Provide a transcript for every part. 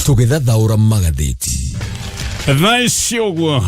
Tũgĩthathaũra magathĩti. Thaa ici ũguo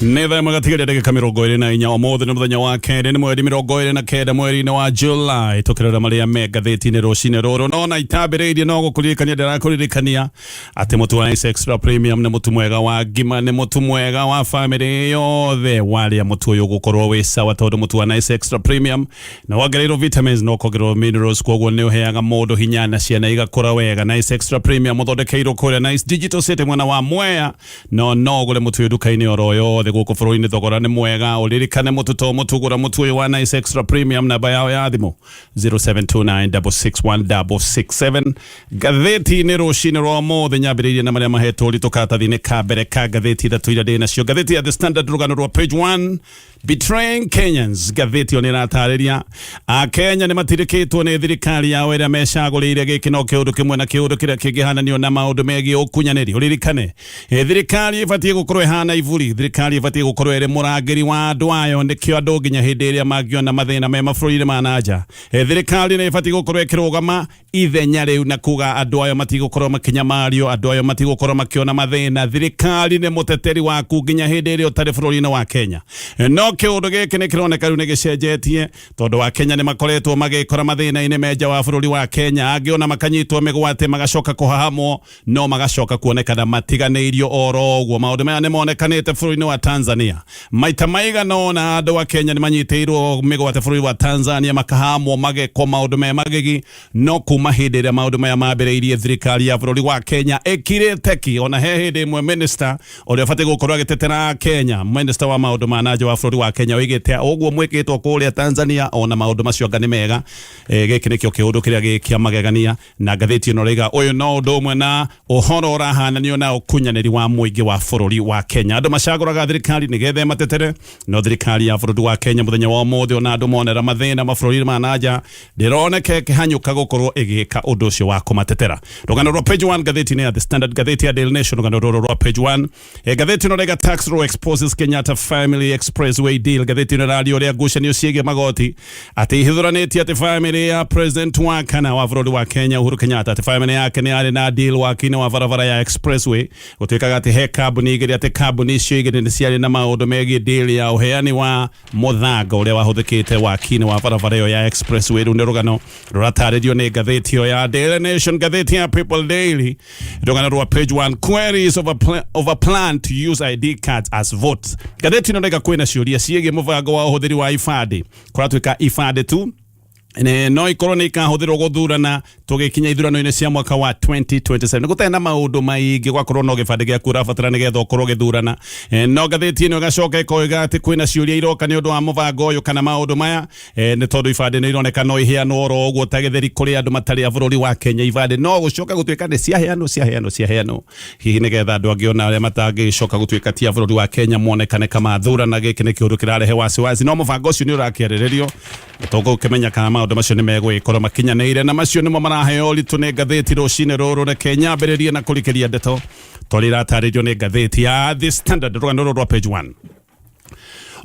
nĩ thaa ĩmwe gatigaria ndagĩka 24. Ũmũthĩ nĩ mũthenya wa kerĩ, nĩ mweri 29 mweri-inĩ wa July. Tũkĩrora marĩa me ngathĩti-inĩ rũcinĩ rũrũ, no na itambĩrĩirie no gũkũririkania, ndĩrakũririkania atĩ mũtu wa Nice Extra Premium nĩ mũtu mwega wa ngima, nĩ mũtu mwega wa famĩlĩ yothe. Warĩa mũtu ũyũ ũgũkorwo wĩ sawa, tondũ mũtu wa Nice Extra Premium nĩ wongereirwo vitamins na ũkongererwo minerals, koguo nĩ ũheaga mũndũ hinya na ciana igakũra wega. Nice Extra Premium ũthondekeirwo kũrĩa Nice Digital City mwena wa Mwea, no no ũgũre mũtu ũyũ nduka-inĩ oro yothe gũkũ bũrũri-inĩ, thogora nĩ mwega. Ũririkane mũtu to mũtu, gũra mũtu ũyũ wa Nice Extra Premium. Namba yao ya thimũ 0729661667. Ngathĩti-inĩ rũcinĩ rwa ũmũthĩ nyambĩrĩirie na marĩa mahetwo ũritũ karatathi-inĩ ka mbere ka ngathĩti ithatũ iria ndĩ nacio. Ngathĩti ya The Standard, rũgano rwa page 1, "Betraying Kenyans". Ngathĩti ĩyo nĩ ĩratarĩria Akenya nĩ matirĩkĩtwo nĩ thirikari yao ĩrĩa mecagũrĩire. Gĩkĩ no kĩũndũ kĩmwe na kĩũndũ kĩrĩa kĩngĩhananio na maũndũ megiĩ ũkunyanĩri. Ũririkane thirikari ĩbatiĩ gũkorwo ĩhana iburi, thirikari ĩbatiĩ gũkorwo ĩrĩ mũrangĩri wa andũ ayo, nĩkĩo andũ nginya hĩndĩ ĩrĩa mangĩona mathĩna me mabũrũri-inĩ ma nanja, thirikari nĩ ĩbatiĩ gũkorwo ĩkĩrũgama ithenya rĩu na kuga andũ ayo matigũkorwo makĩnyamario, andũ ayo matigũkorwo makĩona mathĩna. Thirikari nĩ mũteteri waku nginya hĩndĩ ĩrĩa ũtarĩ bũrũri-inĩ wa Kenya. No kĩũndũ gĩkĩ nĩ kĩroneka rĩu nĩ gĩcenjetie, tondũ wa Kenya nĩ makoretwo magĩkora mathĩna-inĩ me nja wa bũrũri wa Kenya, angĩ ona makanyitwo mĩgwate, magacoka kũhahamwo, no magacoka kuonekana matiganĩirio oro ũguo. Maũndũ maya nĩ monekanĩte bũrũri-inĩ wa Tanzania maita maigana ũna. Andũ a Kenya nĩ manyitĩirwo mĩgwate bũrũri wa Tanzania, makahamwo, magekwo maũndũ me magigi. No kuma hĩndĩ ĩrĩa maũndũ maya mambĩrĩirie, thirikari ya bũrũri wa Kenya ĩkirĩte ki. Ona he hĩndĩ ĩmwe minister ũrĩa ũbatiĩ gũkorwo agĩtetera Kenya, minister wa maũndũ ma nanja wa bũrũri wa Kenya, oigĩte ũguo mwĩkĩtwo kũrĩa Tanzania, ona maũndũ macio anga nĩ mega. Gĩkĩ nĩkĩo kĩũndũ kĩrĩa gĩ kĩa magegania, na ngathĩti ĩno rĩga ũyũ no ũndũ ũmwe na ũhoro ũrahananio na ũkunyanĩri wa mũingĩ wa bũrũri wa Kenya. Andũ macagũraga thirikari nĩgetha ĩmatetere, no thirikari ya bũrũri wa Kenya mũthenya wa ũmũthĩ, ona andũ monera mathĩna mabũrũri ma nanja, ndĩroneka ĩkĩhanyũka gũkorwo ĩgĩka ũndũ ũcio wa kũmatetera. Rũgano rwa page 1 ngathĩti-inĩ ya The Standard. Ngathĩti ya Daily Nation, rũgano rũrũ rwa page 1, ngathĩti ĩno rĩga "Tax law exposes Kenyatta family expressway deal". Ngathĩti ĩno ĩraria ũrĩa ngucanio ciĩgiĩ magoti atĩ ihithũranĩtie atĩ family ya president wa kana wa bũrũri wa Kenya, Uhuru Kenyatta, atĩ family yake nĩ yarĩ na deal waki-inĩ wa barabara ya expressway. Gũtuĩkaga atĩ he kambuni igĩrĩ, atĩ kambuni icio igĩrĩ nĩ ciarĩ na maũndũ megiĩ deal ya ũheani wa mũthanga ũrĩa wahũthĩkĩte waki-inĩ wa barabara ĩyo ya expressway. Rĩu nĩ rũgano rũratarĩrio nĩ ngathĩti ĩyo ya Daily Nation. Ngathĩti ya People Daily, rũgano rwa page 1, "Queries of a plan to use ID cards as votes". Ngathĩti ĩno rĩga kwĩna ciũria ciĩgiĩ mũbango wa ũhũthĩri wa ibandĩ. Kũratuĩka ibandĩ tu no ikorwo nĩ ikahũthĩrwo gũthurana tũgĩkinya ithurano-inĩ cia mwaka wa 2027. Nĩ gũtarĩ na maũndũ maingĩ, gwakorwo no gĩbandĩ gĩaku ũrabatara nĩgetha ũkorwo ũgĩthurana. No ngathĩti ĩno ĩgacoka ĩkoiga atĩ kwĩna ciũria iroka nĩ ũndũ wa mũbango ũyũ kana maũndũ maya, nĩ tondũ ibandĩ nĩ ironeka no iheanwo oro ũguo ta gĩtheri kũrĩ andũ matarĩ a bũrũri wa Kenya. Ibandĩ no gũcoka gũtuĩka nĩ ciaheanwo, ciaheanwo, ciaheanwo, hihi nĩgetha andũ angĩ ona arĩa matangĩcoka gũtuĩka ti a bũrũri wa Kenya monekane kamathurana. Gĩkĩ nĩ kĩũndũ kĩrarehe wasiwasi, no mũbango ũcio nĩ ũrakĩarĩrĩrio. Tũgũkĩmenya kana maũndũ macio nĩ megũgĩkorwo makinyanĩire, na macio nĩmo maraheo ũritũ nĩ ngathĩti rũcinĩ rũrũ. Reke nyambĩrĩrie na kũrikĩria ndeto tondũ iratarĩrio nĩ ngathĩti ya The Standard, rũgano rũrũ rwa page 1,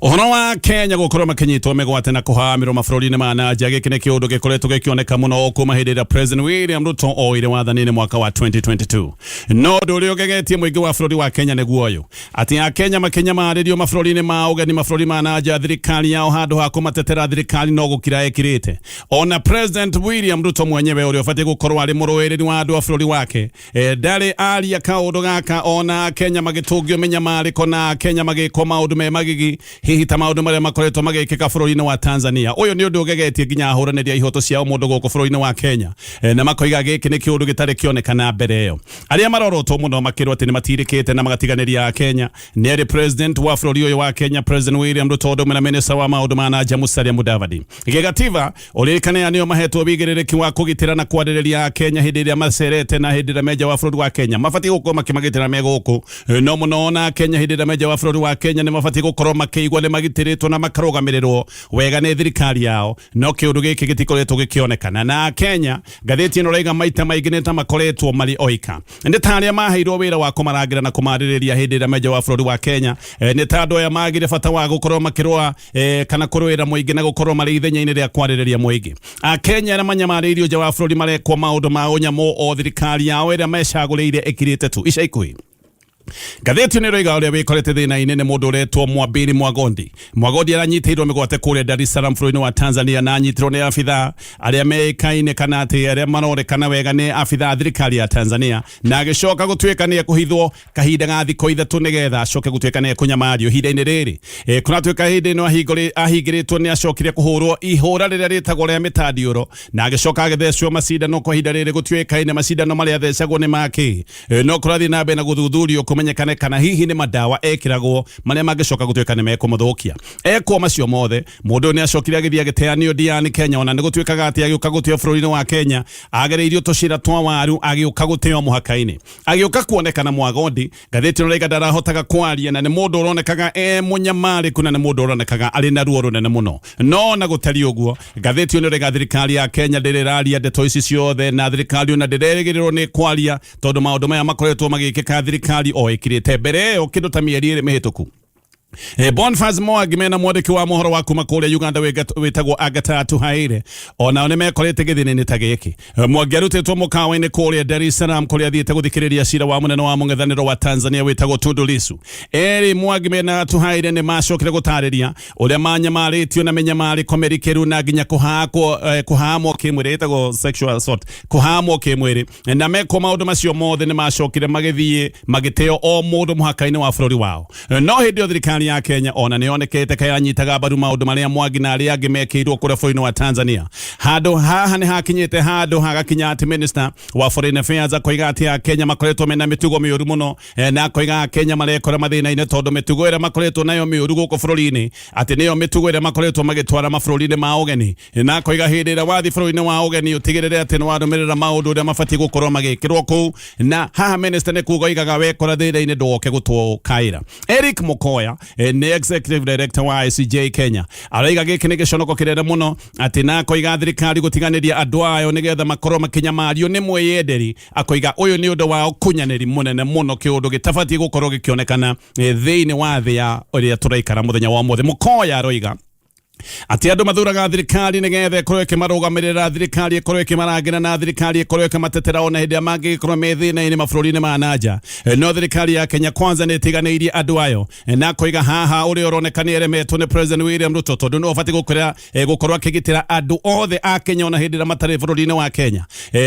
ũhoro wa Kenya gũkorwo makĩnyitwo mĩgwate na kũhamĩrwo mabũrũri-inĩ ma nanja. Gĩkĩ nĩ kĩũndũ gĩkoretwo gĩkĩoneka mũno kuma hĩndĩ ĩrĩa President William Ruto oire wathani-inĩ mwaka wa 2022. No ũndũ ũrĩa ũgegetie mũingĩ wa bũrũri wa Kenya nĩguo ũyũ, atĩ Akenya makĩnyamarĩrio mabũrũri-inĩ ma ũgeni, mabũrũri ma nanja, thirikari yao handũ ha kũmatetera, thirikari no gũkira ĩkirĩte. Ona President William Ruto mwenyewe, ũrĩa ũbatiĩ gũkorwo arĩ mũrũĩrĩri wa andũ a bũrũri wake, ndarĩ aria kaũndũ gaka, ona Kenya magĩtũngio mĩnyamarĩko na Kenya magĩkwo maũndũ me magigi, hihi ta maũndũ marĩa makoretwo magĩkĩka bũrũri-inĩ wa Tanzania. Ũyũ nĩ ũndũ ũgegetie nginya ahũranĩri a ihoto cia ũmũndũ gũkũ bũrũri-inĩ wa Kenya, na makoiga gĩkĩ nĩ kĩũndũ gĩtarĩ kĩonekana mbere ĩyo. Arĩa marorotwo mũno makĩrwo atĩ nĩ matirĩkĩte na magatiganĩria Kenya nĩ arĩ president wa bũrũri ũyũ wa Kenya, President William Ruto, ũndũ ũmwe na minister wa maũndũ ma nanja Musalia Mudavadi. Gĩgatiba ũririkane nĩo mahetwo wĩigĩrĩrĩki wa kũgitĩra na kwarĩrĩria Kenya hĩndĩ ĩrĩa macerete na hĩndĩ ĩrĩa menja wa bũrũri wa Kenya. Mabatiĩ gũkorwo makĩmagitĩra me gũkũ, no mũno ona Kenya hĩndĩ ĩrĩa menja wa bũrũri wa Kenya nĩ mabatiĩ gũkorwo makĩigua. Nĩ magitĩrĩtwo na makarũgamĩrĩrwo wega nĩ thirikari yao, no kĩũndũ gĩkĩ gĩtikoretwo gĩkĩonekana. Na Kenya, ngathĩti ĩno raiga, maita maingĩ nĩ ta makoretwo marĩ oika, nĩ ta arĩa maheirwo wĩra wa kũmarangĩra na kũmarĩrĩria hĩndĩ ĩrĩa menja wa bũrũri wa Kenya. Nĩ ta andũ aya magire bata wa gũkorwo makĩrũa kana kũrũĩra mũingĩ na gũkorwo marĩ ithenya-inĩ rĩa kwarĩrĩria mũingĩ. Akenya arĩa manyamarĩirio nja wa bũrũri marekwo maũndũ ma ũnyamũ o thirikari yao ĩrĩa mecagũrĩire ĩkirĩte tu. Ica ikuhĩ, ngathĩti nĩ ĩroiga ũrĩa wĩkorete thĩna-inĩ nĩ mũndũ ũretwo Mwambiri Mwagondi. Mwagondi aranyitĩirwo mĩgwate kũrĩa Dar es Salaam bũrũri-inĩ wa Tanzania, na anyitirwo nĩ abithaa arĩa meĩkaine kana atĩ arĩa maronekana wega nĩ abithaa a thirikari ya Tanzania, na agĩcoka gũtuĩka nĩ ekũhithwo kahinda ga thikũ 3 nĩgetha acoke gũtuĩka nĩ ekũnyamario. Ihinda-inĩ rĩrĩ kũratuĩka hĩndĩ ĩno ahingĩrĩtwo, nĩ acokire kũhũrwo ihũra rĩrĩa rĩtagwo rĩa mĩtandiũro, na agĩcoka agĩthecwo macindano. Kwa ihinda rĩrĩ gũtiũĩkaine macindano marĩa athecagwo nĩ makĩ, no kũrathiĩ na mbere na gũthuthurio kũmenyekane kana hihi nĩ madawa ekĩragwo marĩa mangĩcoka gũtuĩka nĩ mekũmũthũkia. Ekwo macio mothe, mũndũ ũyũ nĩ acokire agĩthiĩ agĩteanio Diani, Kenya. Ona nĩ gũtuĩkaga atĩ agĩũka gũteo bũrũri-inĩ wa Kenya agereirio tũcĩra twa waru, agĩũka gũteo mũhaka-inĩ, agĩũka kuonekana Mwagondi, ngathĩti ĩno raiga, ndarahotaga kwaria na nĩ mũndũ ũronekaga e mũnyamarĩku na nĩ mũndũ ũronekaga arĩ na ruo rũnene mũno. No na gũtariĩ ũguo, ngathĩti ĩno ĩraiga thirikari ya Kenya ndĩrĩ ĩraria ndeto ici ciothe, na thirikari ona ndĩrerĩgĩrĩrwo nĩ kwaria tondũ maũndũ maya makoretwo magĩkĩka thirikari o ĩkirĩte. Mbere ĩyo, kĩndũ ta mĩeri 2 mĩhĩtũku, Boniface Mwangi mena mwandĩki wa mohoro wa kuma kũrĩa Uganda wĩtagwo Agatha Tuhaire onao nĩ mekorete gĩthĩna-inĩ ta gĩkĩ. Mwangi arutĩtwo mũkawa-inĩ kũrĩa Dar es Salaam kũrĩa athiĩte gũthikĩrĩria cira wa mũnene wa mũng'ethanĩro wa Tanzania wĩtagwo Tundu Lissu. Erĩ, Mwangi mena Tuhaire, nĩ macokire gũtarĩria ũrĩa manyamarĩtio na mĩnyamarĩko mĩrikĩru na nginya kũhaamwo kĩmwĩrĩ, ĩtagwo sexual assault, kũhaamwo kĩmwĩrĩ, na mekwo maũndũ macio mothe nĩ macokire magĩthiĩ magĩteo o mũndũ mũhaka-inĩ wa bũrũri wao. No hĩndĩ ĩyo thirikari ya Kenya ona nĩ yonekete kayanyitaga mbaru maũndũ marĩa Mwangi na arĩa angĩ mekĩirwo kũrĩa bũrũri-inĩ wa Tanzania. Handũ haha nĩ hakinyĩte handũ hagakinya atĩ minister wa foreign affairs akoiga atĩ Akenya makoretwo mena mĩtugo mĩũru mũno, na akoiga Akenya marekora mathĩna-inĩ tondũ mĩtugo ĩrĩa makoretwo nayo mĩũru gũkũ bũrũri-inĩ atĩ nĩyo mĩtugo ĩrĩa makoretwo magĩtwara mabũrũri-inĩ ma ũgeni, na akoiga hĩndĩ ĩrĩa wathiĩ bũrũri-inĩ wa ũgeni ũtigĩrĩre atĩ nĩ warũmĩrĩra maũndũ ũrĩa mabatiĩ gũkorwo magĩkĩrwo kũu. Na haha minister nĩ kuga oigaga wekora thĩna-inĩ ndũgoke gũtũkaĩra. Eric Mukoya nĩ executive director wa ICJ Kenya, araiga gĩkĩ nĩ gĩconoko kĩnene mũno, atĩ na akoiga thirikari gũtiganĩria andũ ayo nĩgetha makorwo makĩnyamario nĩ mwĩyenderi. Akoiga ũyũ nĩ ũndũ wa ũkunyanĩri mũnene mũno, kĩũndũ gĩtabatiĩ gũkorwo gĩkĩonekana thĩinĩ wa thĩ ya ĩrĩa tũraikara mũthenya wa ũmũthĩ. Mukoya aroiga atĩ andũ mathuraga thirikari nĩgetha ĩkorwo ĩkĩmarũgamĩrĩra, thirikari ĩkorwo ĩkĩmarangĩra, na thirikari ĩkorwo ĩkĩmatetera ona hĩndĩ ĩrĩa mangĩgĩkorwo me thĩna-inĩ mabũrũri-inĩ ma nanja. No thirikari ya Kenya Kwanza nĩ ĩtiganĩirie andũ ayo, na akoiga haha ũrĩa ũroneka nĩ eremetwo nĩ President William Ruto, tondũ nĩwe ũbatiĩ gũkorwo akĩgitĩra andũ othe a Kenya ona hĩndĩ ĩrĩa matarĩ bũrũri-inĩ wa Kenya.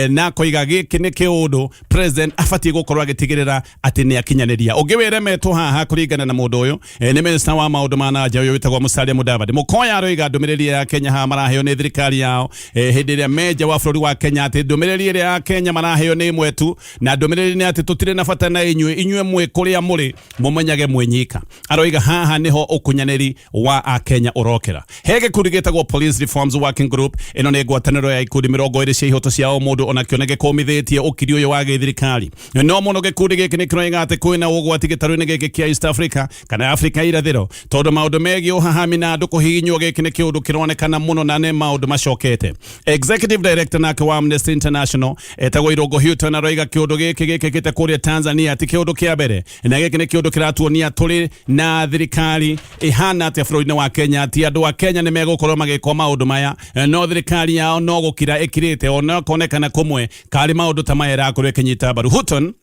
Na akoiga gĩkĩ nĩ kĩũndũ president abatiĩ gũkorwo agĩtigĩrĩra atĩ nĩ akinyanĩria. Ũngĩ wĩremetwo haha kũringana na mũndũ ũyũ nĩ minister wa maũndũ ma nanja ũyũ wĩtagwo Musalia Mudavadi. Mukoya aroiga ndũmĩrĩri ya Kenya haha maraheo nĩ thirikari yao hĩndĩ ĩrĩa menja wa bũrũri wa Kenya, atĩ ndũmĩrĩri ĩrĩa ya Kenya maraheo nĩ ĩmwe tu, na ndũmĩrĩri nĩ atĩ tũtirĩ na bata na inyuĩ, inyuĩ mwĩ kũrĩa mũrĩ mũmenyage mwĩ nyika. Aroiga haha nĩho ũkunyanĩri wa akenya ũrokĩra. He gĩkundi gĩtagwo Police Reforms Working Group, ĩno nĩ ngwatanĩro ya ikundi 20 cia ihoto cia o mũndũ, onakĩo nĩ gĩkũmithĩtie ũkiri ũyũ wa gĩthirikari. No mũno gĩkundi gĩkĩ nĩ kĩroiga atĩ kwĩna ũgwati gĩtarũ-inĩ gĩkĩ kĩa East Africa kana Afrika irathĩro, tondũ maũndũ megiĩ ũhahami na andũ kũhihinywo, gĩkĩ nĩ kĩũndũ kĩronekana mũno na nĩ maũndũ macokete. Executive Director nake wa Amnesty International etagwo Irũngũ Houghton aroiga kĩũndũ gĩkĩ gĩkĩkĩte kũrĩa Tanzania ti kĩũndũ kĩa mbere, na gĩkĩ nĩ kĩũndũ kĩratuonia tũrĩ na thirikari ĩhana atĩa bũrũri-inĩ wa Kenya, atĩ andũ a Kenya nĩ megũkorwo magĩkwo maũndũ maya no thirikari yao no gũkira ĩkirĩte, ona konekana kũmwe karĩ maũndũ ta maya ĩrakorwo ĩkĩnyita mbaru. Houghton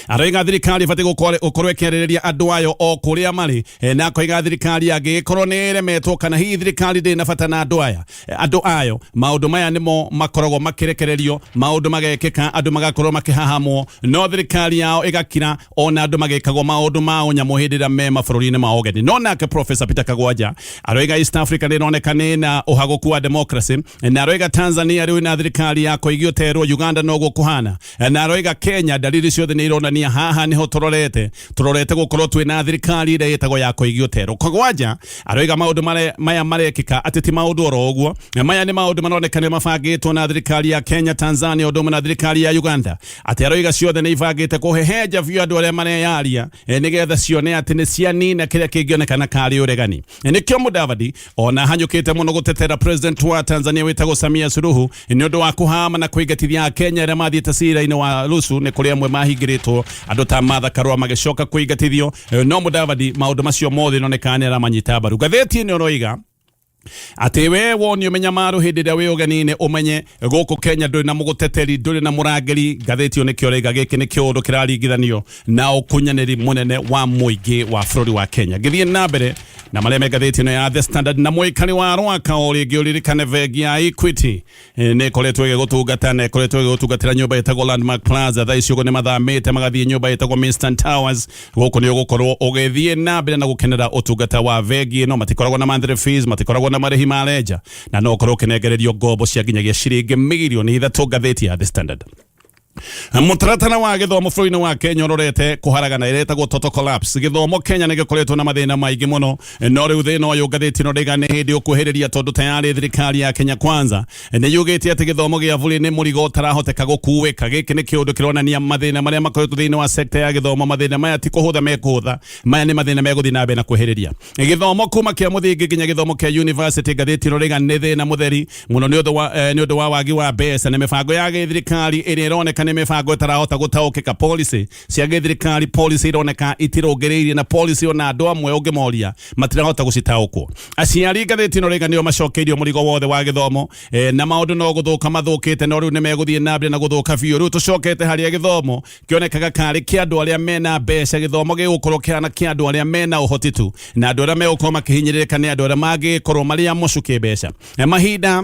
aroiga thirikari ĩbatiĩ gũkorwo ĩkĩarĩrĩria andũ ayo o kũrĩa marĩ, na akoiga thirikari angĩgĩkorwo nĩ ĩremetwo kana hihi thirikari ndĩrĩ na bata na andũ aya, andũ ayo, maũndũ maya nĩmo makoragwo makĩrekererio, maũndũ magekĩka, andũ magakorwo makĩhahamwo, no thirikari yao ĩgakira ona andũ magĩkagwo maũndũ ma ũnyamũ hĩndĩ ĩrĩa me mabũrũri-inĩ ma ũgeni. No nake Professor Peter Kagwanja aroiga East Africa nĩ ĩroneka nĩ na ũhagũku wa democracy, na aroiga Tanzania rĩu na thirikari ya koigio terwo, Uganda noguo kũhana, na aroiga Kenya dalili ciothe nĩ ironania haha niho turorete turorete gukorwo twina thirikari ĩrĩa ĩtagwo ya kũigio tero. Kagwanja aroiga maũndũ maya marekĩka atĩ ti maũndũ oro ũguo, maya nĩ maũndũ maroneka nĩ mabangĩtwo na thirikari ya Kenya, Tanzania ũndũ ũmwe na thirikari ya Uganda, atĩ aroiga ciothe nĩ ibangĩte kũhehenja biũ andũ arĩa mareyaria nĩgetha cione atĩ nĩ cianina kĩrĩa kĩngĩonekana karĩ ũregani. Nĩkĩo Mudavadi ona hanyũkĩte mũno gũtetera president wa Tanzania wĩtagwo Samia Suluhu nĩ ũndũ wa kũhama na kũingatithia Akenya arĩa mathiĩte cira-inĩ wa Lusu. Nĩ kũrĩ amwe mahingĩrĩtwo, andũ ta Martha Karua magĩcoka kũingatithio, no Mudavadi maũndũ macio mothe ĩroneka nĩ aramanyita mbaru. Ngathĩti ĩno ĩroiga atĩ we wonio mĩnyamaro hĩndĩ ĩrĩa wĩ ũgeni-inĩ, ũmenye gũkũ Kenya ndũrĩ na mũgũteteri, ndũrĩ na mũrangĩri. Ngathĩti ĩyo nĩkĩo raiga gĩkĩ nĩ kĩũndũ kĩraringithanio na ũkunyanĩri mũnene wa mũingĩ wa bũrũri wa Kenya. Ngĩthiĩ na mbere na marĩa me ngathĩti ĩno ya The Standard, na mũikari wa Rwaka, o rĩngĩ ũririkane bengi ya Equity nĩ ĩkoretwo ĩgĩgũtungata na ĩkoretwo ĩgĩgũtungatĩra nyũmba ĩtagwo Landmark Plaza. Thaa ici ũguo nĩ mathamĩte magathiĩ nyũmba ĩtagwo Minstan Towers. Gũkũ nĩ ũgũkorwo ũgĩthiĩ na mbere na gũkenera ũtungata wa bengi ĩno. Matikoragwo na monthly fees, matikoragwo na marĩhi ma renja, na no ũkorwo ũkĩnengererio ngombo cia nginyagia ciringi mirioni 3. Ngathĩti ya The Standard. Mũtaratara wa gĩthomo bũrũri-inĩ wa Kenya ũrorete kũharagana, ĩretagwo total collapse. Gĩthomo Kenya nĩ gĩkoretwo na mathĩna maingĩ mũno, no rĩu thĩna ũyũ, ngathĩti ĩno ndĩga nĩ hĩndĩ ũkuhĩrĩria, tondũ tayarĩ thirikari ya Kenya Kwanza nĩ yugĩte atĩ gĩthomo gĩa bũrũri nĩ mũrigo ũtarahoteka gũkuĩka. Gĩkĩ nĩ kĩũndũ kĩronania mathĩna marĩa makoretwo thĩinĩ wa sekta ya gĩthomo. Mathĩna maya ti kũhũtha mekũhũtha, maya nĩ mathĩna megũthiĩ na mbere na kwĩhĩrĩria. Gĩthomo kuma kĩa mũthingi nginya gĩthomo kĩa university, ngathĩti ĩno rĩga nĩ thĩna mũtheri mũno nĩ ũndũ wa wagi wa mbeca na mĩbango ya gĩthirikari ĩrĩa ĩroneka nĩ mĩbango ĩtarahota gũtaũkĩka. Policy cia gĩthirikari, policy ironeka itirũngĩrĩirie, na policy ona andũ amwe ũngĩmoria matirahota gũcitaũkwo. Aciari, ngathĩti ĩno rĩga, nĩo macokeirio mũrigo wothe wa gĩthomo, na maũndũ no gũthũka mathũkĩte, no rĩu nĩ megũthiĩ na mbere na gũthũka biũ. Rĩu tũcokete harĩa gĩthomo kĩonekaga karĩ kĩa andũ arĩa mena mbeca. Gĩthomo gĩgũkorwo kĩhana kĩa andũ arĩa mena ũhoti tu, na andũ arĩa megũkorwo makĩhinyĩrĩrĩka nĩ andũ arĩa mangĩkorwo marĩ amocu kĩmbeca. Mahinda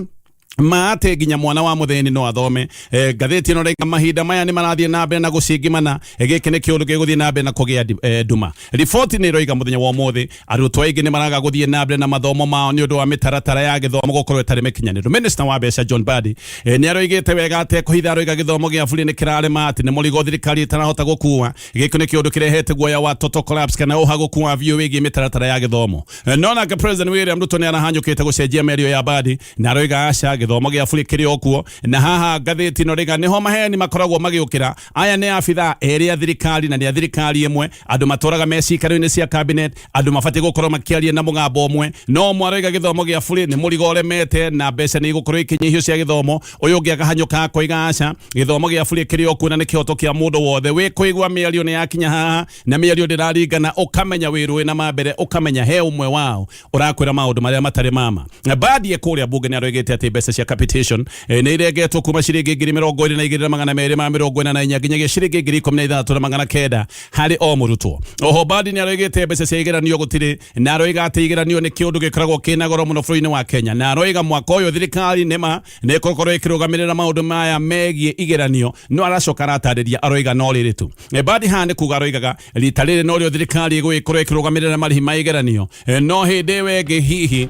ma atĩ nginya mwana wa mũthĩni no athome, ngathĩti ĩno rĩga mahinda maya nĩ marathiĩ na mbere na gũcingimana. Gĩkĩ nĩ kĩũndũ gĩgũthiĩ na mbere na kũgĩa nduma. Riboti nĩ ĩroiga mũthenya wa ũmũthĩ arutwo aingĩ nĩ maraga gũthiĩ na mbere na mathomo mao nĩ ũndũ wa mĩtaratara ya gĩthomo gũkorwo ĩtarĩ mĩkinyanĩru. Minister wa mbeca John Mbadi nĩ aroigĩte wega atekũhitha, aroiga gĩthomo gĩa bũrũri nĩ kĩrarema, atĩ nĩ mũrigo thirikari ĩtarahota gũkua. Gĩkĩ nĩ kĩũndũ kĩrehete guoya wa total collapse kana ũhagũku wa biũ wĩgiĩ mĩtaratara ya gĩthomo. No nake President William Ruto nĩ arahanyũkĩte gũcenjia mĩario ya Mbadi na aroiga aca, gĩthomo gĩa bũrũri kĩrĩ o kuo. Na haha ngathĩti ĩno rĩga nĩho maheni makoragwo magĩũkĩra. Aya nĩ abithaa erĩ a thirikari, na nĩ a thirikari ĩmwe, andũ matũraga me cikaro-inĩ cia cabinet, andũ mabatiĩ gũkorwo makĩaria na mũgambo ũmwe. No ũmwe aroiga gĩthomo gĩa bũrũri nĩ mũrigo ũremete na mbeca nĩ igũkorwo ikĩnyihio cia gĩthomo, ũyũ ũngĩ akahanyũka akoiga aca, gĩthomo gĩa bũrũri kĩrĩ o kuo na nĩ kĩhoto kĩa mũndũ wothe. Wĩ kũigua mĩario nĩ yakinya haha na mĩario ndĩraringana, ũkamenya wĩ rũĩ na mambere, ũkamenya he ũmwe wao ũrakwĩra maũndũ marĩa matarĩ mama. Mbadi kũrĩa bunge nĩ aroigĩte atĩ mbeca cia capitation nĩ irengetwo kuma ciringi 22,244 nginyagia ciringi 16,900 harĩ o mũrutwo. Oho Mbadi nĩ aroigĩte mbeca cia igeranio gũtirĩ, na aroiga atĩ igeranio nĩ kĩũndũ gĩkoragwo kĩna goro mũno bũrũri-inĩ wa Kenya, na aroiga mwaka ũyũ thirikari nĩma nĩ ĩgũkorwo ĩkĩrũgamĩrĩra maũndũ maya megiĩ igeranio, no aracoka aratarĩria, aroiga no rĩrĩ tu. Mbadi haha nĩ kuga aroigaga rita rĩrĩ norĩo thirikari ĩgũgĩkorwo ĩkĩrũgamĩrĩra marĩhi ma igeranio, no hĩndĩ ĩyo ĩngĩ hihi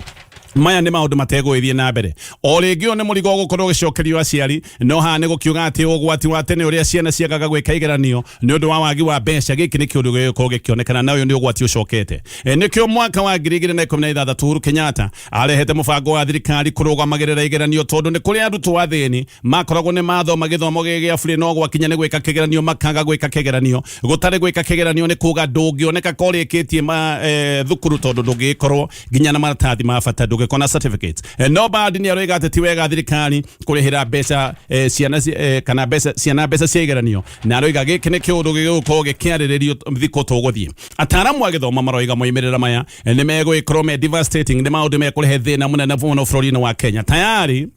maya nĩ maũndũ mategũgĩthiĩ na mbere o rĩngĩ. Ũyũ nĩ mũrigo ũgũkorwo ũgĩcokerio aciari, no haha nĩ gũkiuga atĩ ũgwati wa tene ũrĩa ciana ciagaga gwĩka igeranio nĩ ũndũ wa wagi wa mbeca, gĩkĩ nĩ kĩũndũ gĩgũkorwo gĩkĩonekana, na ũyũ nĩ ũgwati ũcokete. Nĩkĩo mwaka wa 2016 Uhuru Kenyatta arehete mũbango wa thirikari kũrũgamagĩrĩra igeranio, tondũ nĩ kũrĩ arutwo athĩni makoragwo nĩ mathoma gĩthomo gĩ gĩa bũrĩ, no gwakinya nĩ gwĩka kĩgeranio makaga gwĩka kĩgeranio. Gũtarĩ gwĩka kĩgeranio nĩ kuga ndũngĩoneka korĩkĩtie thukuru, tondũ ndũngĩgĩkorwo nginya na maratathi ma bata, ndũngĩkorwo na certificates. No Mbadi nĩ aroiga atĩ ti wega thirikari kũrĩhĩra mbeca ciana kana mbeca ciana, mbeca cia igeranio, na aroiga gĩkĩ nĩ kĩũndũ gĩgũkorwo gĩkĩarĩrĩrio thikũ tũgũthiĩ. Ataaramu a gĩthomo maroiga moimĩrĩra maya nĩ megũgĩkorwo me devastating, nĩ maũndũ mekũrehe thĩna mũnene mũno bũrũri-inĩ wa Kenya. Tayari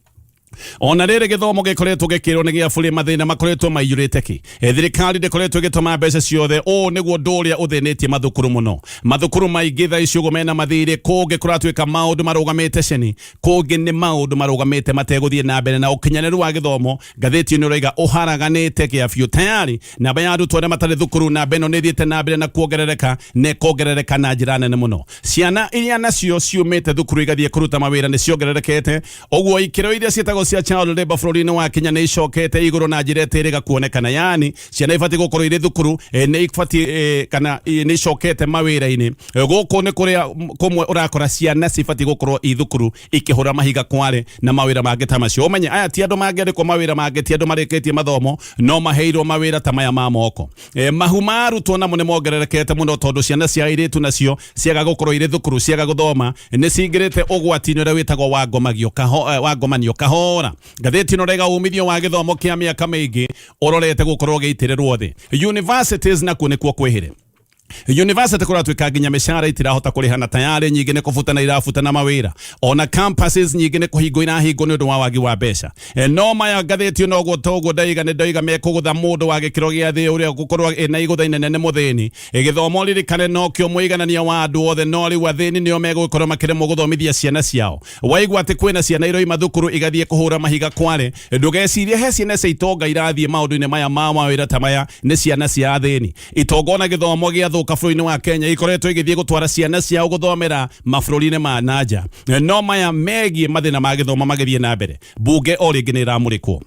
ona rĩrĩ gĩthomo gĩkoretwo gĩkĩrwo nĩ gĩa bũrĩ, mathĩna makoretwo maiyũrĩte ki. Thirikari ndĩkoretwo ĩgĩtũma mbeca ciothe. Ũũ nĩguo ũndũ ũrĩa ũthĩnĩtie mathukuru mũno. Mathukuru maingĩ thaa ici ũguo mena mathirĩ, kũngĩ kũratuĩka maũndũ marũgamĩte ceni, kũngĩ nĩ maũndũ marũgamĩte mategũthiĩ na mbere, na ũkinyanĩru wa gĩthomo, ngathĩti ĩno ĩroiga, ũharaganĩte kĩa biũ. Tayari namba ya arutwo arĩa matarĩ thukuru, namba ĩno nĩ ĩthiĩte na mbere na kuongerereka, na ĩkongerereka na njĩra nene mũno. Ciana iria nacio ciumĩte thukuru igathiĩ kũruta mawĩra nĩ ciongererekete ũguo ikĩro iria ciĩtagwo Ciĩko cia child labor bũrũri-inĩ wa Kenya nĩ icokete igũrũ na njĩra ĩtĩrĩga kuonekana, yani ciana ibatiĩ gũkorwo irĩ thukuru nĩ ibatiĩ kana nĩ icokete mawĩra-inĩ. Gũkũ nĩ kũrĩa kũmwe ũrakora ciana cibatiĩ gũkorwo i thukuru ikĩhũra mahiga kware na mawĩra mangĩ ta macio. Ũmenye aya ti andũ mangĩandĩkwo mawĩra mangĩ, ti andũ marĩkĩtie mathomo, no maheirwo mawĩra ta maya ma moko. Mahu ma arutwo namo nĩ mongererekete mũno tondũ ciana cia airĩtu nacio ciaga gũkorwo irĩ thukuru, ciaga gũthoma, nĩ cingĩrĩte ũgwati-inĩ ũrĩa wĩtagwo wa ngomagio kaho, wa ngomanio kahora. Ngathĩti ĩno rega umithio wa gĩthomo kĩa mĩaka mĩingĩ ũrorete gũkorwo ũgĩitĩrĩrwo thĩ. Universities nakuo nĩkuo kwĩhĩre. University kũratuĩka nginya mĩcara itirahota kũrĩha na tayarĩ nyingĩ nĩ kũbutana irabutana mawĩra, ona campuses nyingĩ nĩ kũhingwo irahingwo nĩ ũndũ wa wagi wa mbeca. No maya ngathĩti ĩno toguo ndaiga nĩ ndoiga mekũgũtha mũndũ wa gĩkĩro gĩa thĩ ũrĩa gũkorwo ĩna igũtha inene nĩ mũthĩni. Gĩthomo ririkane nokĩo mũiganania wa andũ othe, no rĩu athĩni nĩo megũkorwo makĩremwo gũthomithia ciana ciao. Waigua atĩ kwĩna ciana iroima thukuru igathiĩ kũhũra mahiga kware, ndũgecirie he ciana cia itonga irathiĩ maũndũ-inĩ maya ma mawĩra ta maya, nĩ ciana cia athĩni. Itonga ona gĩthomo gĩathũka bũrũri-inĩ wa Kenya ikoretwo igĩthiĩ gũtwara ciana ciao gũthomera mabũrũri-inĩ ma nanja. No maya megiĩ mathĩna ma gĩthomo magĩthiĩ na mbere, bunge o rĩngĩ nĩ ĩramũrĩkwo.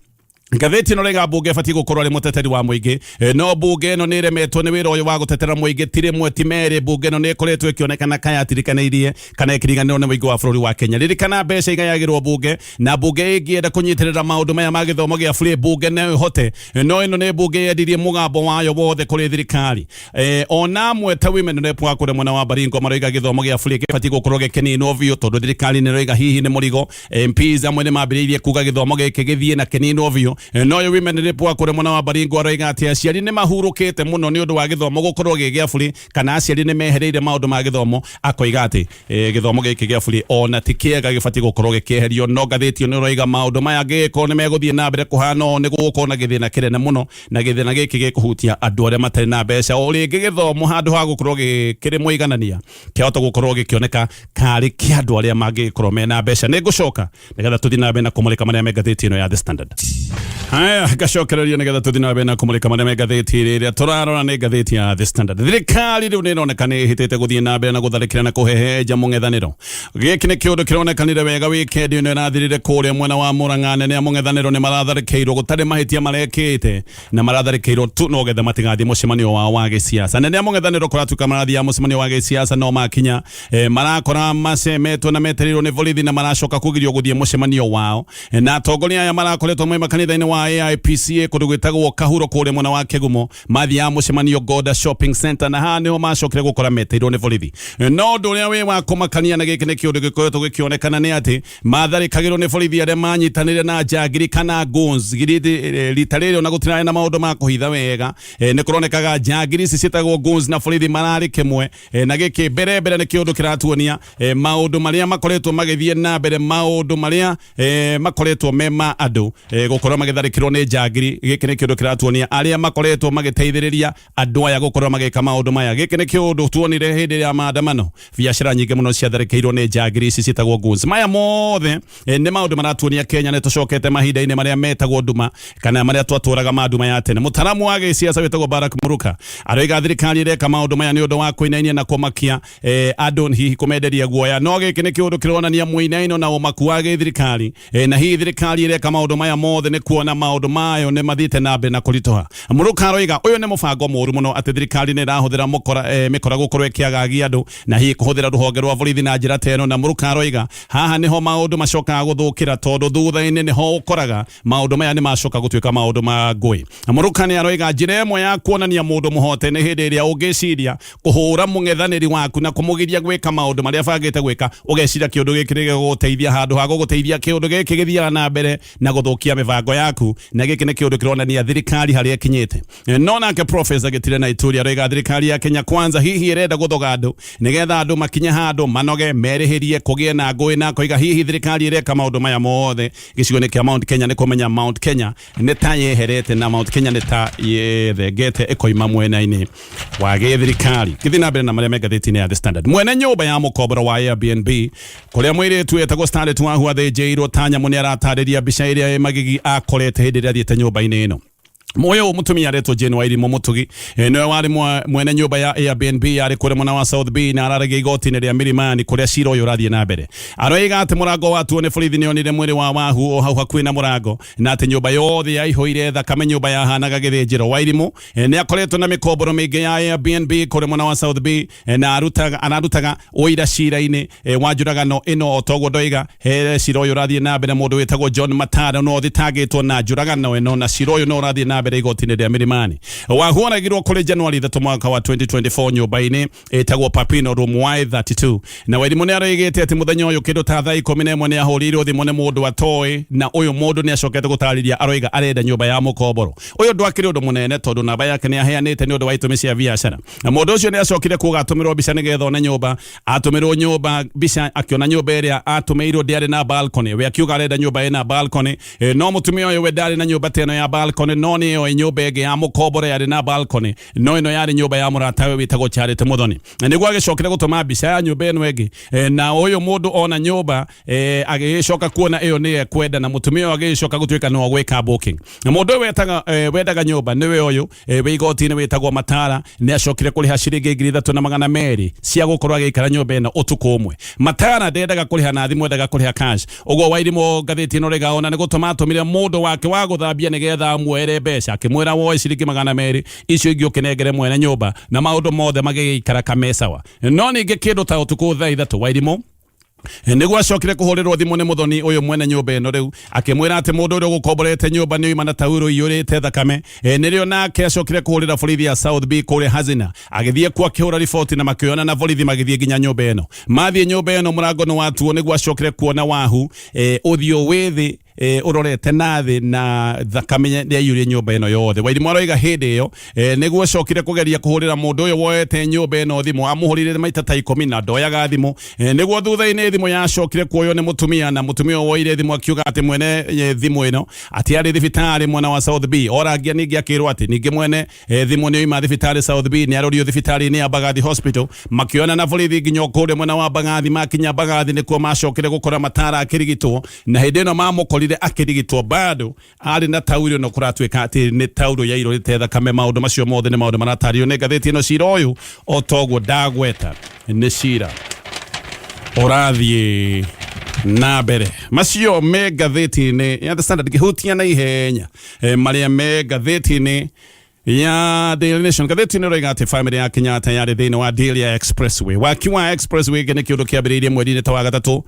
Ngathĩti ĩno rĩga mbunge ĩbatiĩ gũkorwo arĩ mũteteri wa mũingĩ, no mbunge ĩno nĩ ĩremetwo nĩ wĩra ũyũ wa gũtetera mũingĩ. Ti rĩmwe ti merĩ, mbunge ĩno nĩ ĩkoretwo ĩkĩonekana kayatirikanĩirie kana ĩkĩriganĩrwo nĩ mũingĩ wa bũrũri wa Kenya. Ririkana mbeca igayagĩrwo mbunge, na mbunge ĩngĩenda kũnyitĩrĩra maũndũ maya ma gĩthomo gĩa free, mbunge no ĩhote, no ĩno nĩ mbunge yendirie mũgambo wayo wothe kũrĩ thirikari. Ona amwe ta women rep wa kũrĩa mwena wa Baringo maroiga gĩthomo gĩa free gĩbatiĩ gũkorwo gĩkĩninwo biũ tondũ thirikari nĩ ĩroiga hihi nĩ mũrigo. MPs amwe nĩ mambĩrĩirie kuga gĩthomo gĩkĩ gĩthiĩ na kĩninwo biũ, no ũyũ women rep wa kũrĩa mwena wa Baringo aroiga atĩ aciari nĩ mahurũkĩte mũno nĩ ũndũ wa gĩthomo gũkorwo gĩ gĩa bure, kana aciari nĩ mehereire maũndũ ma gĩthomo. Akoiga atĩ gĩthomo gĩkĩ gĩa bure ona ti kĩega, gĩbatiĩ gũkorwo gĩkĩeherio. No ngathĩti ĩno ĩroiga maũndũ maya angĩgĩkorwo nĩ megũthiĩ na mbere kũhana ũũ, nĩ gũgũkorwo na gĩthĩna kĩnene mũno, na gĩthĩna gĩkĩ gĩkũhutia andũ arĩa matarĩ na mbeca. O rĩngĩ gĩthomo handũ ha gũkorwo gĩkĩrĩ mũiganania kĩahota gũkorwo gĩkĩoneka karĩ kĩa andũ arĩa mangĩgĩkorwo mena mbeca. Nĩ ngũcoka nĩgetha tũthiĩ na mbere na kũmũrĩka marĩa me ngathĩti ĩno ya The Standard. Haya, ngacokereria nĩgetha tũthiĩ na mbere na kũmũrĩka marĩa me ngathĩti ĩrĩa tũrarora nĩ ngathĩti ya The Standard. Thirikari rĩu nĩ ĩroneka nĩ ĩhĩtĩte gũthiĩ na mbere na gũtharĩkĩra na kũhehenja mũng'ethanĩro. Gĩkĩ nĩ kĩũndũ kĩronekanire wega wikendi ĩno ĩrathirire kũrĩa mwena wa Murang'a. Nene a mũng'ethanĩro nĩ maratharĩkĩirwo gũtarĩ mahĩtia marekĩte, na maratharĩkĩirwo tu no getha matigathiĩ mũcemanio wao wa gĩsiasa. Nene a mũng'ethanĩro kũratuĩka marathiaga mũcemanio wa gĩsiasa, no makinya marakora macemetwo na metereirwo nĩ borithi na maracoka kũgirio gũthiĩ mũcemanio wao. Na atongoria aya marakoretwo mauma kanitha-inĩ wa AIPCA kũndũ gwĩtagwo Kahuro kũrĩa mwena wa Kĩgumo, mathiaga mũcemanio Goda Shopping Center, na haha nĩho macokire gũkora meteirwo nĩ borithi. No ũndũ ũrĩa wĩ wa kũmakania, na gĩkĩ nĩ kĩũndũ gĩkoretwo gĩkĩonekana, nĩ atĩ matharĩkagĩrwo nĩ borithi arĩa manyitanĩire na njangiri kana goons. Rita rĩrĩ ona gũtirarĩ na maũndũ ma kũhitha wega, nĩ kũronekaga njangiri ici ciĩtagwo goons na borithi mararĩ kĩmwe. Na gĩkĩ mbere mbere nĩ kĩũndũ kĩratuonia maũndũ marĩa makoretwo magĩthiĩ na mbere, maũndũ marĩa makoretwo me ma andũ gũkorwo magĩtharĩkĩrwo nĩ njangiri. Gĩkĩ nĩ kĩũndũ kĩratuonia arĩa makoretwo magĩteithĩrĩria andũ aya gũkorwo magĩka maũndũ maya. Gĩkĩ nĩ kĩũndũ tuonire hĩndĩ ya maandamano, biacara nyingĩ mũno ciatharĩkĩirwo nĩ njangiri ici ciĩtagwo goons. Maya mothe nĩ maũndũ maratuonia Kenya nĩ tũcokete mahinda-inĩ marĩa metagwo nduma, kana marĩa twatũraga ma nduma ya tene. Mũtaramu wa gĩsiasa wĩtagwo Barak Muruka aroiga thirikari ĩreka maũndũ maya nĩ ũndũ wa kũinainia na kũmakia andũ, hihi kũmenderia guoya. No gĩkĩ nĩ kĩũndũ kĩronania mũinaino na ũmaku wa gĩthirikari, na hihi thirikari ĩreka maũndũ maya mothe nĩ kuona maũndũ mayo nĩ mathiĩte na mbere na kũritũha. Muruka aroiga ũyũ nĩ mũbango mũũru mũno, atĩ thirikari nĩ ĩrahũthĩra mĩkora gũkorwo ĩkĩagagia andũ na hihi kũhũthĩra rũhonge rwa borithi na njĩra ta ĩno. Na Muruka aroiga haha nĩho maũndũ macokaga gũthũkĩra, tondũ thutha-inĩ nĩho ũkoraga maũndũ maya nĩ macoka gũtuĩka maũndũ ma ngũĩ. Muruka nĩ aroiga njĩra ĩmwe ya kuonania mũndũ mũhote nĩ hĩndĩ ĩrĩa ũngĩciria kũhũra mũng'ethanĩri waku na kũmũgiria gwĩka maũndũ marĩa abangĩte gwĩka, ũgeciria kĩũndũ gĩkĩ nĩ gĩgũgũteithia, handũ ha gũgũteithia kĩũndũ gĩkĩ gĩthiaga na mbere na gũthũkia mĩbango yaku. Na gĩkĩ nĩ kĩũndũ kĩronania thirikari harĩa ĩkinyĩte. No nake Professor Gitire na Ituri aroiga thirikari ya Kenya Kwanza hihi ĩrenda gũthoga andũ nĩgetha andũ makinye handũ manoge merĩhĩrie kũgĩe na ngũĩ, na akoiga hihi thirikari ĩreka maũndũ maya mothe gĩcigo-inĩ kĩa Mount Kenya nĩ kũmenya Mount Kenya nĩ ta yeherete na Mount Kenya nĩ ta yethengete ĩkoima mwena-inĩ wa gĩthirikari. Gĩthiĩ na mbere na marĩa me ngathĩti-inĩ ya The Standard. Mwene nyũmba ya mũkomboro wa Airbnb kũrĩa mũirĩtu etagwo Starlet Wahu athĩnjĩirwo ta nyamũ nĩ aratarĩria mbica ĩrĩa ĩ magigi akorete hĩndĩ ĩrĩa athiĩte nyũmba-inĩ ĩno. Moyo mutumia aretwo Jane Wairimu Mutugi, niwe warĩ mwene nyũmba ya Airbnb yarĩ kũrĩa mwena wa South B, na araragia igoti-inĩ rĩa Milimani kũrĩa cira ũyũ ũrathiĩ na mbere. Aroiga atĩ mũrango watuo nĩ borithi nĩonire mwĩrĩ wa Wahu o hau hakuhĩ na mũrango, na atĩ nyũmba yothe yaihũire thakame, nyũmba yahanaga gĩthĩnjĩro. Wairimu nĩ akoretwo na mĩkomboro mĩingĩ ya Airbnb kũrĩa mwena wa South B, na ararutaga ũira cira-inĩ wa njũragano ĩno. O toguo ndoiga, he cira ũyũ ũrathiĩ na mbere, mũndũ wĩtagwo John Matara no ũthitangĩtwo na njũragano ĩno, na cira ũyũ no ũrathiĩ na mbere igoti-inĩ rĩa Milimani. Wahu oragirwo kũrĩ January 3 mwaka wa 2024 nyũmba-inĩ ĩtagwo Papino room Y32, na Wairimu nĩ aroigĩte atĩ mũthenya ũyũ kĩndũ ta thaa 11 nĩ ahũrĩirwo thimũ nĩ mũndũ atoĩ, na ũyũ mũndũ nĩ acokete gũtarĩria, aroiga arenda nyũmba ya mũkomboro. Ũyũ ndwakĩrĩ ũndũ mũnene tondũ namba yake nĩ aheanĩte nĩ ũndũ wa itũmi cia biacara, na mũndũ ũcio nĩ acokire kuga atũmĩrwo mbica nĩgetha one nyũmba. Atũmĩrwo nyũmba mbica, akĩona nyũmba ĩrĩa atũmĩirwo ndĩarĩ na balcony. We akiuga arenda nyũmba ĩna balcony, no mũtumia ũyũ we ndarĩ na nyũmba ta ĩno ya balcony, no nĩ yoĩ nyũmba ĩngĩ ya mũkomboro yarĩ na balcony, no ĩno yarĩ nyũmba ya mũratawe wĩtagwo Charity Muthoni. Na nĩguo agĩcokire gũtũma mbica ya nyũmba ĩno ĩngĩ, na ũyũ mũndũ ona nyũmba, agĩgĩcoka kuona ĩyo nĩ ekwenda, na mũtumia ũyũ agĩgĩcoka gũtuĩka nĩwe gwĩka booking. Na mũndũ ũyũ wendaga nyũmba nĩwe ũyũ wĩ igoti-inĩ wĩtagwo Matara, nĩ acokire kũrĩha ciringi 3200 cia gũkorwo agĩikara nyũmba ĩno ũtukũ ũmwe. Matara ndendaga kũrĩha na thimũ, endaga kũrĩha cash. Ũguo Wairimu ngathĩti ĩno rĩga ona nĩ gũtũma atũmire mũndũ wake wa gũthambia nĩgetha amuoere mbeca, akĩmwĩra woe ciringi 200 icio ingĩ ũkĩnengere mwene nyũmba, na maũndũ mothe magĩgĩikara kamecawa. No ningĩ kĩndũ ta ũtukũ thaa 3 Wairimu nĩguo acokire kũhũrĩrwo thimũ nĩ mũthoni ũyũ mwene nyũmba ĩno rĩu, akĩmwĩra atĩ mũndũ ũrĩa ũgũkomborete nyũmba nĩ oima na tauro iyũrĩte thakame. Nĩrĩo nake acokire kũhũrĩra borithi ya South B kũrĩa Hazina, agĩthiĩ kuo akĩhũra riboti, na makĩoyana na borithi magĩthiĩ nginya nyũmba ĩno. Mathiĩ nyũmba ĩno mũrango nĩ watuo, nĩguo acokire kuona Wahu ũthiũ wĩ thĩ, ũrorete na thĩ, na thakame yaiyũrie nyũmba ĩno yothe. Wairimu aroiga hĩndĩ ĩyo, nĩguo acokire kũgeria kũhũrĩra mũndũ ũyũ woete nyũmba ĩno thimũ, amũhũrĩire maita ta 10 na ndoyaga thimũ. Nĩguo thutha-inĩ thimũ yacokire kuoywo nĩ mũtumia, na mũtumia ũyũ woire thimũ akiuga atĩ mwene thimũ ĩno atĩ arĩ thibitarĩ mwena wa South B. Orangia ningĩ akĩrwo atĩ ningĩ mwene thimũ nĩ oima thibitarĩ South B, nĩ arorio thibitarĩ-inĩ ya Mbagathi Hospital. Makĩoyana na borithi nginya kũrĩa mwena wa Mbagathi. Makinya Mbagathi nĩkuo macokire gũkora Matara akĩrigitwo, na hĩndĩ ĩno mamũkorire akĩrigitwo bado arĩ na tauro ĩno kũratuĩka atĩ nĩ tauro yairũrĩte thakame. Maũndũ macio mothe nĩ maũndũ maratarĩrio nĩ ngathĩti ĩno. Cira ũyũ o toguo ndagweta nĩ cira ũrathiĩ na mbere. Macio me ngathĩti-inĩ ya The Standard. Ngĩhutia na ihenya marĩa me ngathĩti-inĩ ya Daily Nation, ngathĩti ĩno ĩroiga atĩ famĩlĩ ya Kenyatta yarĩ thĩinĩ wa deal ya Expressway. Waki wa Expressway nĩ kĩũndũ kĩambĩrĩirie mweri-inĩ ta wa gatatũ,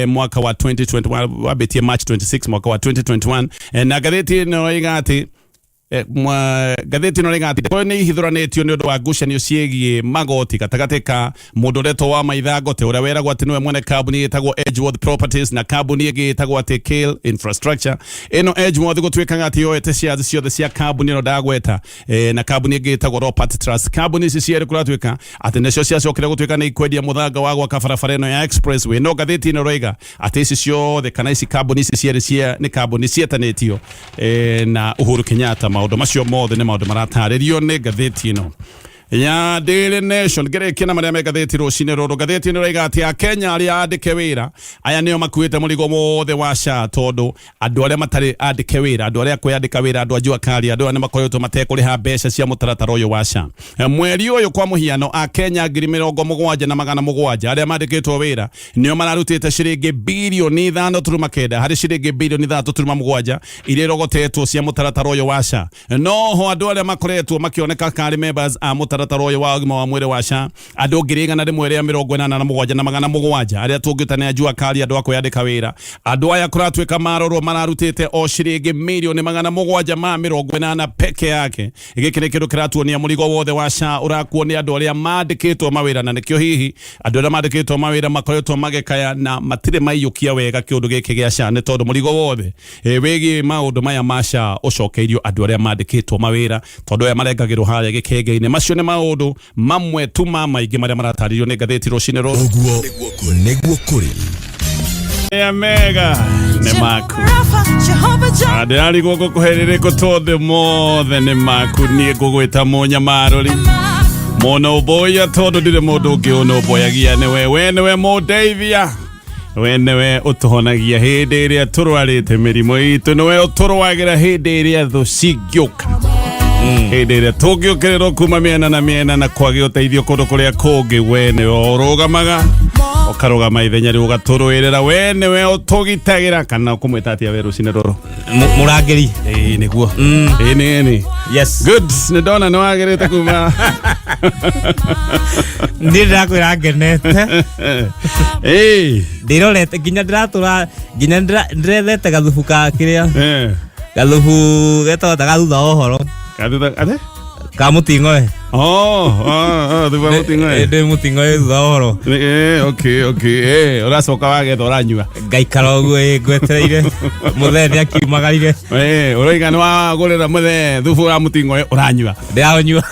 mwaka wa 2021, wambĩtie March 26 mwaka wa 2021, na ngathĩti ĩno ĩroiga atĩ ngathĩti ĩno ĩroiga atĩ nĩ ihithũranĩtio nĩ ũndũ wa ngucanio ciĩgiĩ magoti gatagatĩ ka mũndũ ũretwo wa Maitha Ngote, ũrĩa weragwo atĩ nĩwe mwene kambuni ĩtagwo Edgeworth Properties, na kambuni ĩngĩ ĩtagwo atĩ Kale Infrastructure. Ĩno Edgeworth gũtuĩkaga atĩ yoete shares ciothe cia kambuni ĩno ndagweta, na kambuni ĩngĩ ĩtagwo Robert Trust. Kambuni ici cierĩ kũratuĩka atĩ nĩcio ciacokire gũtuĩka nĩ ikwendia mũthanga wa gwaka barabara ĩno ya Expressway. No ngathĩti ĩno ĩroiga atĩ ici ciothe kana ici kambuni ici cierĩ cia nĩ kambuni cietanĩtio na Uhuru Kenyatta. Maũndũ macio mothe nĩ maũndũ maratarĩrio nĩ ngathĩti ĩno ya Daily Nation. Ngĩrĩkia na marĩa me ngathĩti rũcinĩ rũrũ, ngathĩti ĩno ĩroiga atĩ Akenya arĩa andĩke wĩra aya nĩo makuĩte mũrigo wothe wa SHA, tondũ andũ arĩa matarĩ andĩke wĩra, andũ arĩa kwĩyandĩka wĩra, andũ a jua kali, andũ aya nĩ makoretwo matekũrĩha mbeca cia mũtaratara ũyũ wa SHA. Mweri ũyũ kwa mũhiano, Akenya 77,700 arĩa mandĩkĩtwo wĩra nĩo mararutĩte ciringi birioni 5.9 harĩ ciringi birioni 3.7 iria irogotetwo cia mũtaratara ũyũ wa SHA. Noho andũ arĩa makoretwo makĩoneka karĩ members a mũtaratara ũyũ wa ũgima wa mwĩrĩ wa SHA, andũ 187,700 arĩa tũngĩta nĩ ajua kali, andũ a kwĩyandĩka wĩra, andũ aya kũratuĩka marorwo mararutĩte o ciringi mirioni 780 peke yake. Gĩkĩ nĩ kĩndũ kĩratuonia mũrigo wothe wa SHA ũrakuo nĩ andũ arĩa mandĩkĩtwo mawĩra, na nĩkĩo hihi andũ arĩa mandĩkĩtwo mawĩra makoretwo magĩkaya na matirĩ maiyũkia wega kĩũndũ gĩkĩ gĩa SHA, nĩ tondũ mũrigo wothe wĩgiĩ maũndũ maya ma SHA ũcokeirio andũ arĩa mandĩkĩtwo mawĩra, tondũ aya marengagĩrwo harĩa gĩkenge-inĩ. Macio nĩ maũndũ mamwe tu ma maingĩ marĩa maratarĩrio nĩ ngathĩti rũcinĩ rũrũ. Ũguo nĩguo kũrĩ. Mega mega nĩ maku. Ndĩrarigwo ngũkũhe rĩrĩkũ tondũ mothe nĩ maku. Niĩ ngũgwĩta mũnyamarũri mũno ũmboia, tondũ ndirĩ mũndũ ũngĩ ũnũmboyagia nĩwe. We nĩwe mũndeithia. We nĩwe ũtũhonagia hĩndĩ ĩrĩa tũrwarĩte mĩrimũ itũ, nĩwe ũtũrũagĩra hĩndĩ ĩrĩa thũ cingĩũka, hĩndĩ ĩrĩa tũngĩũkĩrĩrwo kuma mĩena na mĩena na kwagĩa ũteithio kũndũ kũrĩa kũngĩ. We nĩwe ũrũgamaga, ũkarũgama ithenya rĩu ũgatũrũĩrĩra. We nĩwe ũtũgitagĩra. Kana ũkũmwĩta atĩa we rũcinĩ rũrũ? Mũrangĩri. Ĩĩ, nĩguo. Ĩĩ, nĩ Yes. Good, nĩ ndona nĩ wagĩrĩte kuma. Niĩ ndĩrakwĩra ngenete. Ndĩrorete nginya ndĩratũra nginya ndĩrethete gathubu ka kĩrĩa, gathubu getagwo ta ga thutha wa ũhoro. Gathutha ate? Ka mũting'oe. Oh, thutha wa mũting'oe. Ndĩ mũting'oe thutha wa ũhoro. Okay, ũracoka wagetha ũranyua. Ngaikara ũguo ĩ ngwetereire mũthee nĩ akiumagarire. Ũroiga nĩ wagũrĩra mũthee thubu wa mũting'oe ũranyua. Ndĩraũnyua.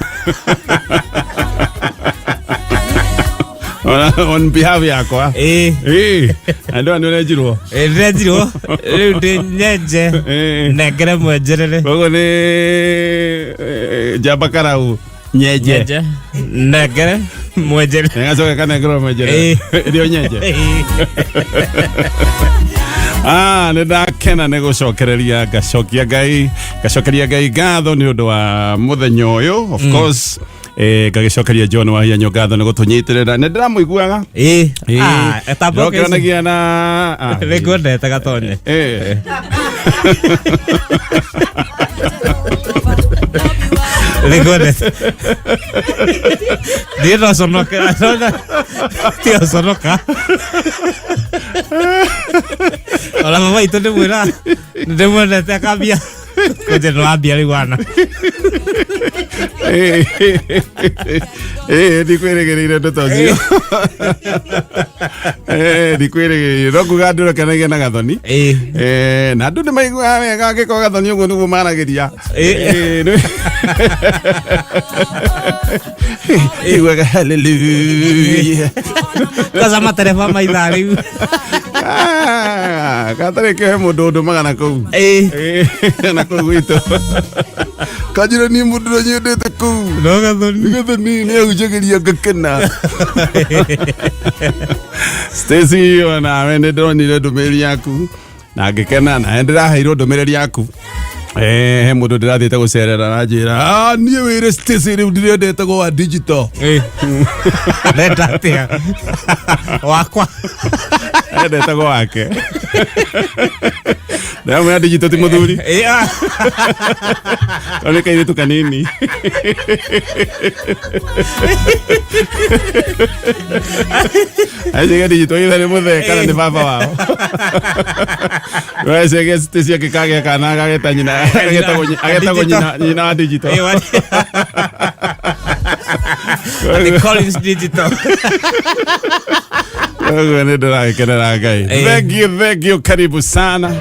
On behalf yakwa. Ĩĩ. Andũ nĩ ũrenjirwo. Ĩ, ndĩrenjirwo rĩu ndĩ nyenje, nengere mwenjerere. Koguo nĩ njamba karau nyenje. Nyenje nengere mwenjere. Gacoke kanengerwo mwenjerere. Ĩrĩo nyenje. Ĩĩ. Ah, nĩ ndakena nĩ gũcokereria, ngacokia Ngai, ngacokeria Ngai ngatho nĩ ũndũ wa mũthenya ũyũ. Of course, ngagĩcokeria John Wahianyo ngatho nĩ gũtũnyitĩrĩra, nĩ ndĩramũiguaga. Ĩĩ. Ah, etamba. Ndĩrokĩranagia na Nĩ ngwendete gatonye. Nĩ ngwendete. Niĩ no conoke, tiga gũconoka. Ona mama itũ ndĩmwĩra ndĩmwendete akambia kũnjĩra nĩwambia rĩu wana. Ndikwĩrĩgĩrĩire ndeto ũcio. Ndikwĩrĩgĩrĩire no kuga andũ rekenagia na gathoni. Na andũ nĩ maiguaga wega angĩkorwo gathoni ũguo nĩguo maragĩria. Iguaga hallelujah. Kwanza matereba maithaa rĩu. Ah, gatarĩ kĩo he mũndũ ũndũmaga na kũu. Na kũu gwitũ kanjĩra niĩ mũndũ ũrĩa nyendete kũu No gathoni. Gathoni nĩ ahunjagĩria ngakena. Stacy, onawe nĩ ndĩronire ndũmĩrĩri yaku na ngĩkena, na ndĩraheirwo ndũmĩrĩri yaku. He mũndũ ndĩrathiĩte gũcerera aranjĩra, "Ah, niĩ wĩre Stacy rĩu ndĩrendete wa digital." Renda atĩa wakwa? Endete go wake. Ndĩramwĩra digital ti mũthuri. Ĩĩ, ah. Kau nĩ kairĩtu kanini. Aciga digital ithe nĩ mũthee kana nĩ baba wao. Wecege Stacy akĩkagĩa kana agageta nyina, agetagwo nyina wa digital. Ĩĩ, The Collins Digital. Koguo nĩ ndĩragĩkenera Ngai. Thank you, thank you, karibu sana.